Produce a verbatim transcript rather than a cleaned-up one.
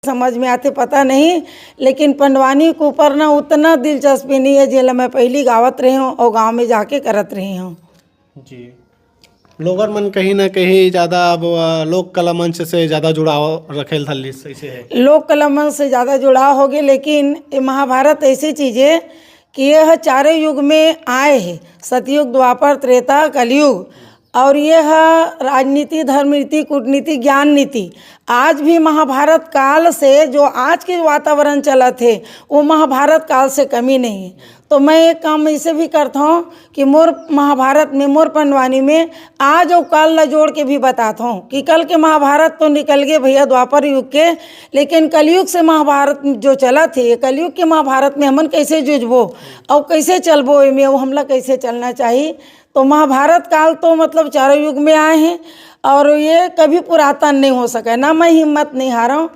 समझ में आथे पता नहीं, लेकिन पंडवानी के ऊपर ना उतना दिलचस्पी नहीं है, जेला मैं पहली गावत रहे हूँ और गाँव में जाके करत रहे हूँ। जी। लोगन मन कहीं ना कहीं ज़्यादा अब, अ, लोक कला मंच से ज़्यादा जुड़ाव रखे ल धर लिस, ऐसे है। लोक कला मंच से ज़्यादा जुड़ाव होगे, लेकिन ये महाभारत ऐसी चीज़ है कि यह चारों युग में आए हैं, सतयुग, द्वापर, त्रेता, कलयुग। और ये है राजनीति, धर्म नीति, कूटनीति, ज्ञान नीति। आज भी महाभारत काल से जो आज के वातावरण चलत है, वो महाभारत काल से कमी नहीं है। तो मैं एक काम इसे भी करता हूँ कि मोर महाभारत में, मोर पंडवानी में आज और काल ला जोड़ के भी बताता हूँ कि कल के महाभारत तो निकल गए भैया द्वापर युग के, लेकिन कलयुग से महाभारत जो चलत है, ये कलयुग के महाभारत में हमन कैसे जुझबो और कैसे चलबो, एमे वो हमला कैसे चलना चाहिए। तो महाभारत काल तो मतलब चारों युग में आए हैं और ये कभी पुरातन नहीं हो सके, ना मैं हिम्मत नहीं हारा हूँ।